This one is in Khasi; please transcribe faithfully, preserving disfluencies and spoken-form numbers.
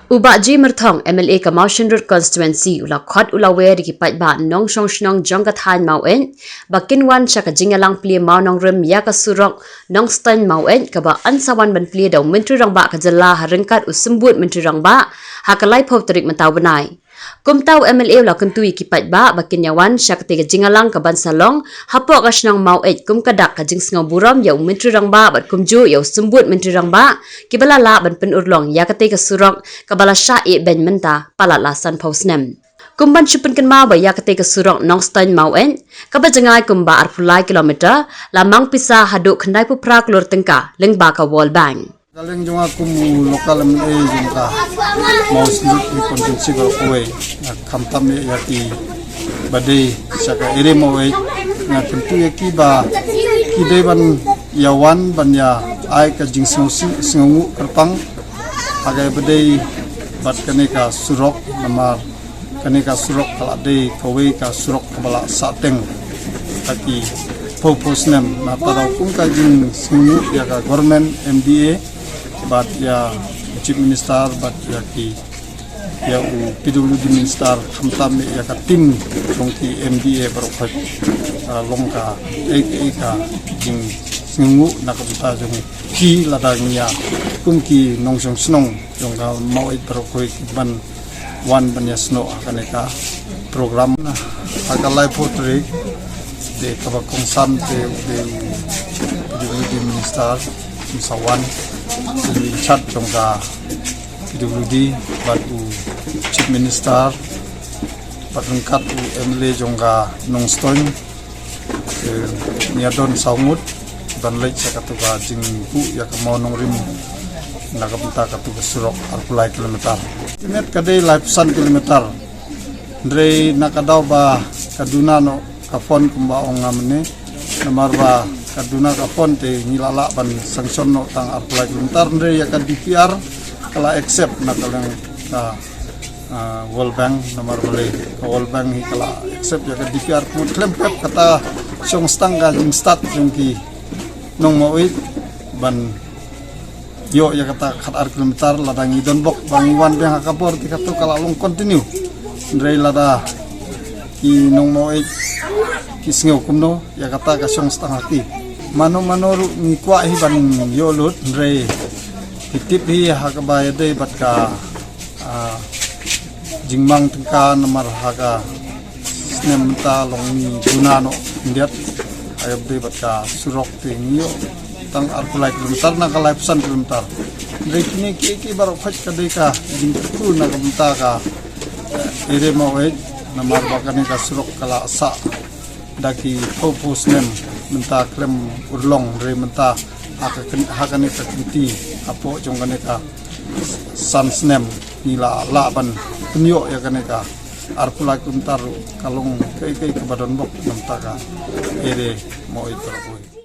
U Bah G Myrthong, M L A ka Mawshynrut Constituency, u la khot u la wer ïa ki paidbah nongshong shnong jong ka thaiñ Maweit ba kin wan sha ka jingïalang plie Mawnongrim ïa ka surok Nongstoiñ Maweit, kaba yn sa wan ban plie da u Myntri Rangbah ka jylla ha ryngkat u Symbud Myntri Rangbah ha ka laiphew tarik mynta u bnai. Kumta u M L A u la kyntu ïa ki paidbah ba kin ïa wan sha katei ka jingïalang kaban sa long hapoh ka shnong Maweit kum ka dak ka jingsngewburom ïa u Myntri Rangbah bad kumjuh ïa u Symbud Myntri Rangbah, kiba la lah ban pynurlong ïa katei ka surok kaba la shah ïeh beiñ mynta palat la sanphew snem. Kum ban shu pynkynmaw ba ïa katei ka surok Nongstoiñ Maweit, kaba jngai kumba arphew lai kilometer, la mang pisa haduh khyndaiphew phra klur tyngka lyngba ka World Bank. Ka liang jong nga kum u local M L A jong ka Mawshynrut Constituency baroh kawei, nga khamtam ïa, ïa ki ba dei sha ka area Maweit, nga kyntu ïa ki ba ki dei ban ïa wan ban ïa ai ka jingsngew si-, sngewnguh kyrpang ha kaba dei bad kane ka surok, namar kane ka surok ka la dei kawei ka surok kaba la sah teng ha ki phew phew snem. Nangta da kum ka jingsngewnguh ïa ka government M D A bad ïa Chief Minister bad ïa ki, ïa u P W D Minister, khamtam ïa ka team jong ki M D A baroh khoit, ah, long kaei kaei ka jingsngewnguh na ka bynta jong ki lada ngi ïa kum ki nongshong shnong jong ka Maweit baroh khoit ban wan ban ïasnoh ha kane ka program. Ha ka laiphew tarik, dei kaba kongsan te u dei u P W D Minister, u sa wan, u in charge jong ka P W D, bad u Chief Minister, bad ryngkat u M L A jong ka Nongstoiñ, Te ngi ïa don saw ngut ban leit sha katu ka jingbuh ïa ka Mawnongrim na ka bynta katu ka surok arphew lai kilometer. Estimate ka dei laiphew san kilometer. Hynrei na ka daw ba ka duna noh ka fund kumba ong nga mynne. Namar ba ka duna ka fund te ngi la lah ban sanction noh tang arphew lai kilometer, hynrei ïa ka D P R ka la accept na ka liang ka ah, World Bank, namar balei ka World Bank hi ka la accept ïa ka D P R, ka mut khlem pep kata shong stang ka jingstad jong ki nong Maweit ban ïoh ïa kata khatar kilometer. Lada ngi don bok ba ngi wan biang ha ka bor te katu ka la long continue. Hynrei lada ki nong Maweit ki sngew kumno, ïa kata ka shong stang ha ki. Mano mano ruh ngi kwah hi ban ïoh lut, hynrei ki tip hi ha kaba ïadei bad ka, ah, jingmang tyngka, namar ha ka snem mynta long ngi duna noh khyndiat ha kaba ïadei bad ka surok, te ngi ïoh tang arphew lai kilometer na ka laiphew san kilometer. Hynrei kine kiei kiei baroh khoit ka dei ka jingkyrkhu na ka bynta ka, eh, area Maweit, namar ba kane ka surok ka la sah da ki phew phew snem mynta khlem urlong, hynrei mynta ha ka kyn-, ha kane ka kynti hapoh jong kane ka san snem ngi la lah ban pynïoh ïa kane ka arphew lai kilometer ruh, ka long kaei kaei kaba don bok na ka bynta ka area Maweit baroh kawei.